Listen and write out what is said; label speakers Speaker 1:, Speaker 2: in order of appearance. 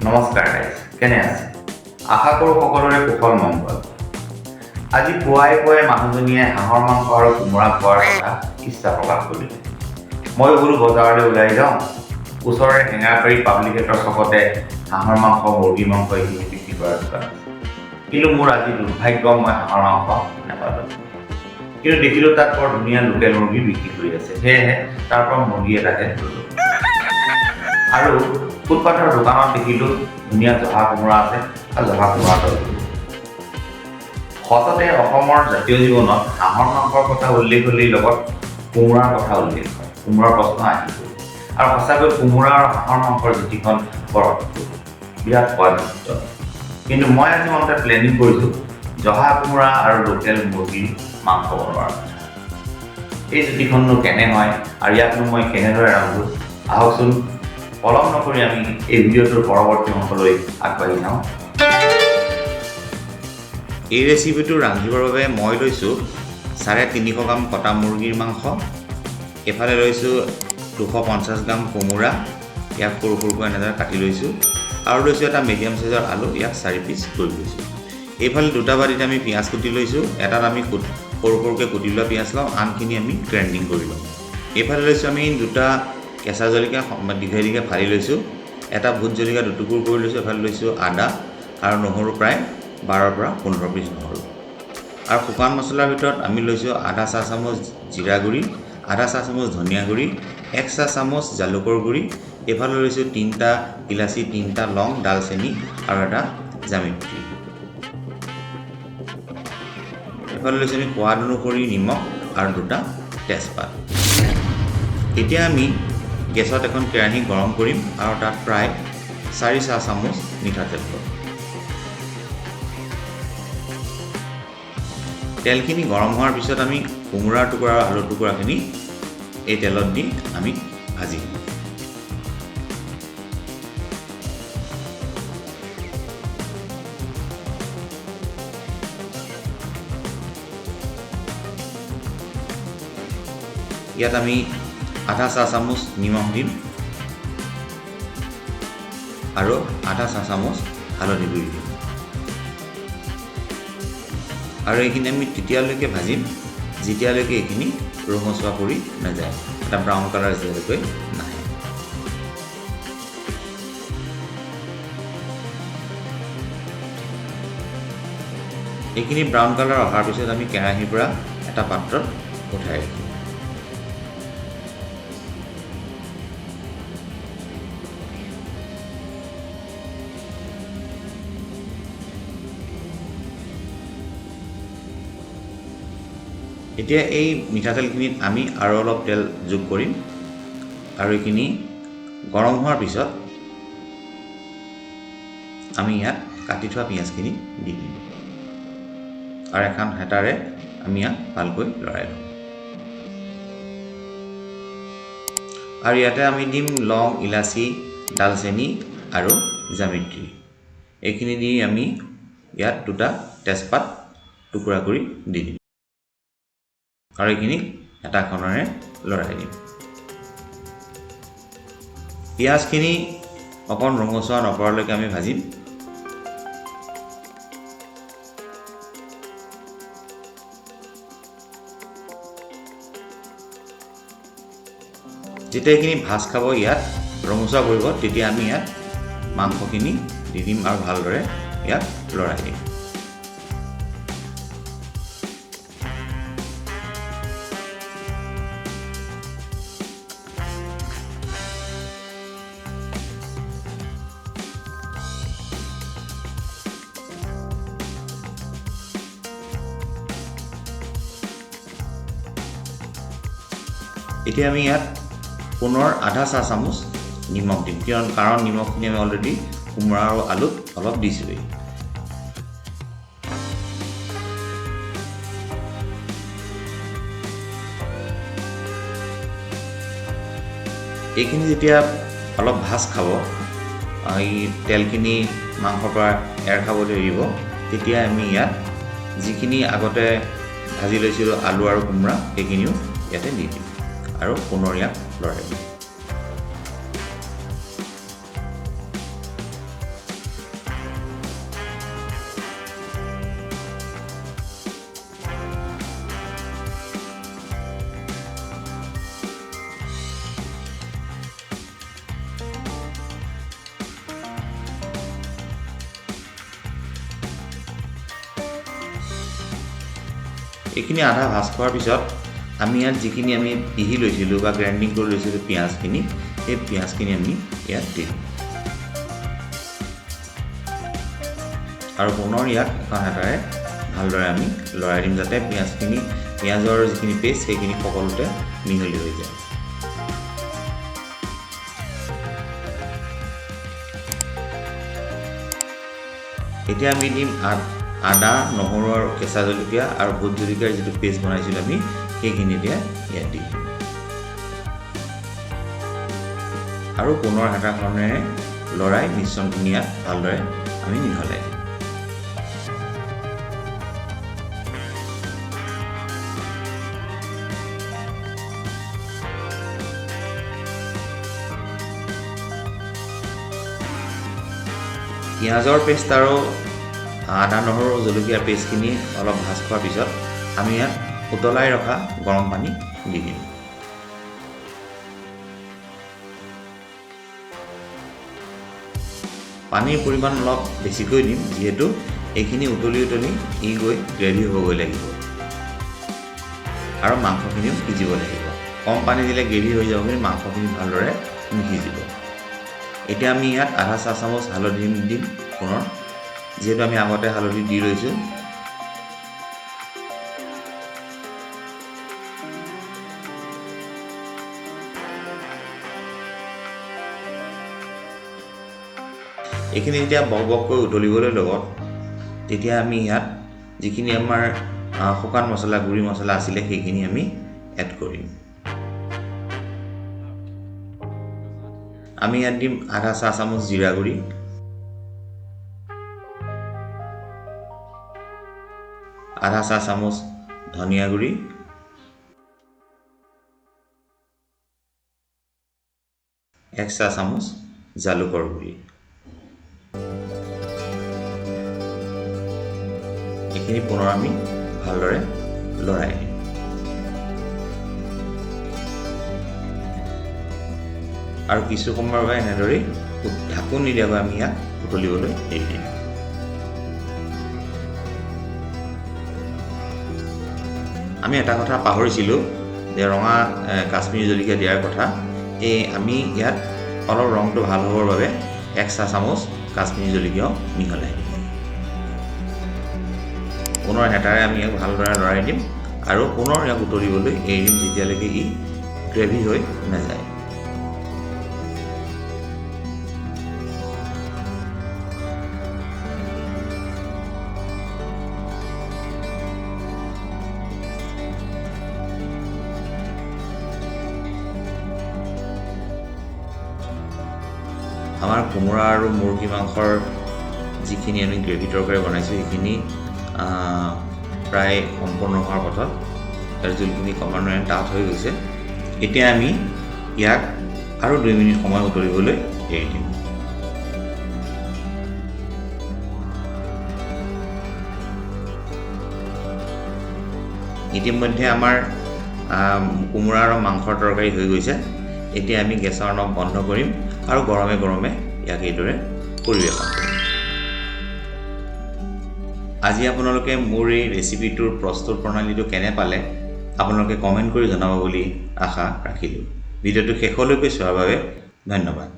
Speaker 1: নমস্কাৰ ৰাইজ, কেনে আছে? আশা কৰোঁ সকলোৰে কুশল মংগল। আজি পুৱাই পুৱাই মানুহজনীয়ে হাঁহৰ মাংস আৰু কোমোৰা খোৱাৰ কথা ইচ্ছা প্ৰকাশ কৰিলে। মই বোলো বজাৰলৈ ওলাই যাওঁ। ওচৰৰে হেঙেৰাবাৰী পাব্লিক হেল্থৰ চকতে হাঁহৰ মাংস, মুৰ্গী মাংস এইখিনি বিক্ৰী কৰাৰ দোকান আছে। কিন্তু মোৰ আজি দুৰ্ভাগ্য, মই হাঁহৰ মাংস নাপালোঁ। কিন্তু দেখিলোঁ তাত বৰ ধুনীয়া লোকেল মুৰ্গী বিক্ৰী কৰি আছে। সেয়েহে তাৰ পৰা মুৰ্গী এটাহে ল'লোঁ। আৰু ফুটপাথৰ দোকানত দেখিলোঁ ধুনীয়া জহা কোমোৰা আছে আৰু জহা কোমোৰা ল'লোঁ। সততে অসমৰ জাতীয় জীৱনত হাঁহৰ মাংসৰ কথা উল্লেখ হ'লেই লগত কোমোৰাৰ কথা উল্লেখ হয়, কোমোৰাৰ প্ৰশ্ন আহিবই। আৰু সঁচাকৈ কোমোৰা আৰু হাঁহৰ মাংসৰ জুতিখন বৰ অদ্ভুত, বিৰাট সোৱাদযুক্ত। কিন্তু মই আজি মনতে প্লেনিং কৰিছোঁ জহা কোমোৰা আৰু লোকেল মুৰ্গীৰ মাংস বনোৱাৰ কথা। এই জুতিখননো কেনে হয় আৰু ইয়াকনো মই কেনেদৰে ৰান্ধোঁ, আহকচোন পলম নকৰি আমি এই ভিডিঅ'টোৰ পৰৱৰ্তী অংশলৈ আগবাঢ়ি যাওঁ। এই ৰেচিপিটো ৰান্ধিবৰ বাবে মই লৈছোঁ 350 গ্ৰাম কটা মুৰ্গীৰ মাংস, এইফালে লৈছোঁ 250 গ্ৰাম কোমোৰা, ইয়াক সৰু সৰুকৈ এনেদৰে কাটি লৈছোঁ, আৰু লৈছোঁ এটা মিডিয়াম চাইজৰ আলু, ইয়াক 4 পিচ কৰি লৈছোঁ। এইফালে দুটা বাতিত আমি পিঁয়াজ কুটি লৈছোঁ, এটাত আমি সৰু সৰুকৈ কুটি লোৱা পিঁয়াজ লওঁ, আনখিনি আমি গ্ৰাইণ্ডিং কৰি লওঁ। এইফালে লৈছোঁ আমি দুটা কেঁচা জলকীয়া দীঘে দীঘে ফালি লৈছোঁ, এটা ভোট জলকীয়া দুটুকুৰ কৰি লৈছোঁ, এফালে লৈছোঁ আদা আৰু নহৰু প্ৰায় 12ৰ পৰা 15 পিচ নহৰু। আৰু শুকান মছলাৰ ভিতৰত আমি লৈছোঁ আধা চাহ চামুচ জিৰা গুড়ি, আধা চাহ চামুচ ধনিয়া গুড়ি, 1 চাহ চামুচ জালুকৰ গুড়ি, এইফালে লৈছোঁ 3টা ইলাচি, 3টা লং, ডালচেনি আৰু এটা জামিত্ৰী। এইফালে লৈছোঁ আমি সোৱাদ অনুসৰি নিমখ আৰু 2টা তেজপাত। এতিয়া আমি গেছত এখন কেৰাহী গৰম কৰিম আৰু তাত প্ৰায় 4 চাহ চামুচ মিঠাতেল ল'ম। তেলখিনি গৰম হোৱাৰ পিছত আমি কোমোৰাৰ টুকুৰা আৰু আলুৰ টুকুৰাখিনি এই তেলত দি আমি ভাজিম। ইয়াত আমি আধা চাহ চামুচ নিমখ দিম আৰু আধা চাহ চামুচ হালধি গুড়ি দিম। আৰু এইখিনি আমি তেতিয়ালৈকে ভাজিম যেতিয়ালৈকে এইখিনি ৰঙচুৱা পৰি নাযায়, এটা ব্ৰাউন কালাৰ যেতিয়ালৈকে নাহে। এইখিনি ব্ৰাউন কালাৰ অহাৰ পিছত আমি কেৰাহীৰ পৰা এটা পাত্ৰত উঠাই ৰাখিম। এতিয়া এই মিঠাতেলখিনিত আমি আৰু অলপ তেল যোগ কৰিম আৰু এইখিনি গৰম হোৱাৰ পিছত আমি ইয়াত কাটি থোৱা পিঁয়াজখিনি দি দিম আৰু এখন হেতাৰে আমি ইয়াক ভালকৈ লৰাই ল'ম। আৰু ইয়াতে আমি দিম লং, ইলাচি, ডালচেনি আৰু জামিত্ৰী। এইখিনি দি আমি ইয়াত 2টা তেজপাত টুকুৰা কৰি দি দিম আৰু এইখিনি এটাখনেৰে লৰাই দিম। পিঁয়াজখিনি অকণ ৰঙচুৱা নপৰালৈকে আমি ভাজিম। যেতিয়া এইখিনি ভাজ খাব, ইয়াত ৰঙচুৱা পৰিব, তেতিয়া আমি ইয়াত মাংসখিনি দি দিম আৰু ভালদৰে ইয়াত লৰাই দিম। এতিয়া আমি ইয়াত পুনৰ আধা চাহ চামুচ নিমখ দিম, কাৰণ নিমখখিনি আমি অলৰেডি কোমোৰা আৰু আলুত অলপ দিছোঁৱেই। এইখিনি যেতিয়া অলপ ভাজ খাব, এই তেলখিনি মাংসৰ পৰা এৰ খাবলৈ এৰিব, তেতিয়া আমি ইয়াত যিখিনি আগতে ভাজি লৈছিলোঁ আলু আৰু কোমোৰা, সেইখিনিও ইয়াতে দি দিম আৰু পুনৰ ইয়াক লৰাই দিম। এইখিনি আধা ভাজ খোৱাৰ পিছত আমি ইয়াত যিখিনি আমি পিহি লৈছিলোঁ বা গ্ৰাইণ্ডিং কৰি লৈছিলোঁ পিঁয়াজখিনি, সেই পিঁয়াজখিনি আমি ইয়াত দিম আৰু পুনৰ ইয়াক এখন হাতেৰে ভালদৰে আমি লৰাই দিম, যাতে পিঁয়াজৰ যিখিনি পেষ্ট সেইখিনি সকলোতে মিহলি হৈ যায়। এতিয়া আমি দিম আদা, নহৰু আৰু কেঁচা জলকীয়া আৰু ভোট জলকীয়াৰ যিটো পেষ্ট বনাইছিলোঁ আমি, সেইখিনি এতিয়া ইয়াত দি দিম আৰু পুনৰ হেতাখনেৰে লৰাই মিশ্ৰণখিনি ইয়াত ভালদৰে আমি মিহলাই দিম। পিঁয়াজৰ পেষ্ট আৰু আদা, নহৰু, জলকীয়াৰ পেষ্টখিনি অলপ ভাজ খোৱাৰ পিছত আমি ইয়াত উতলাই ৰখা গৰম পানী দি দিম। পানীৰ পৰিমাণ অলপ বেছিকৈ দিম, যিহেতু এইখিনি উতলি উতলি ই গৈ গ্ৰেভি হ'বগৈ লাগিব আৰু মাংসখিনিও সিজিব লাগিব। কম পানী দিলে গ্ৰেভি হৈ যাব, কিন্তু মাংসখিনি ভালদৰে নিসিজিব। এতিয়া আমি ইয়াত আধা চাহ চামুচ হালধি দিম পুনৰ, যিহেতু আমি আগতে হালধি দি লৈছোঁ। এইখিনি যেতিয়া বক বককৈ উতলিবলৈ ল'ব, তেতিয়া আমি ইয়াত যিখিনি আমাৰ শুকান মছলা, গুড়ি মছলা আছিলে সেইখিনি আমি এড কৰিম। আমি ইয়াত দিম আধা চাহ চামুচ জিৰা গুড়ি, আধা চাহ চামুচ ধনিয়া গুড়ি, এক চাহ চামুচ জালুকৰ গুড়ি। এইখিনি পুনৰ আমি ভালদৰে লৰাই দিম। আৰু কিছু সময়ৰ বাবে এনেদৰেই ঢাকোন নিদিয়াকৈ আমি ইয়াক উতলিবলৈ এৰি দিম। আমি এটা কথা পাহৰিছিলোঁ যে ৰঙা কাশ্মীৰী জলকীয়া দিয়াৰ কথা। এই আমি ইয়াত অলপ ৰংটো ভাল হ'বৰ বাবে এক চাহ চামুচ কাশ্মীৰী জলকীয়াও মিহলাই দিম। পুনৰ হেতাৰে আমি ইয়াক ভালদৰে লৰাই দিম আৰু পুনৰ ইয়াক উতলিবলৈ এৰি দিম যেতিয়ালৈকে ই গ্ৰেভি হৈ নাযায়। আমাৰ কোমোৰা আৰু মুৰ্গী মাংসৰ যিখিনি আমি গ্ৰেভি তৰকাৰী বনাইছোঁ সেইখিনি প্ৰায় সম্পূৰ্ণ হোৱাৰ পথত। ইয়াৰ জোলখিনি ক্ৰমান্বয়ে ডাঠ হৈ গৈছে। এতিয়া আমি ইয়াক আৰু 2 মিনিট সময় উতলিবলৈ এৰি দিম। ইতিমধ্যে আমাৰ কোমোৰা আৰু মাংসৰ তৰকাৰী হৈ গৈছে। এতিয়া আমি গেছৰ নব বন্ধ কৰিম আৰু গৰমে গৰমে ইয়াক এইদৰে পৰিৱেশন কৰিম। আজি আপোনালোকে মোৰ এই ৰেচিপিটোৰ প্ৰস্তুত প্ৰণালীটো কেনে পালে আপোনালোকে কমেণ্ট কৰি জনাব বুলি আশা ৰাখিলোঁ। ভিডিঅ'টো শেষলৈকে চোৱাৰ বাবে ধন্যবাদ।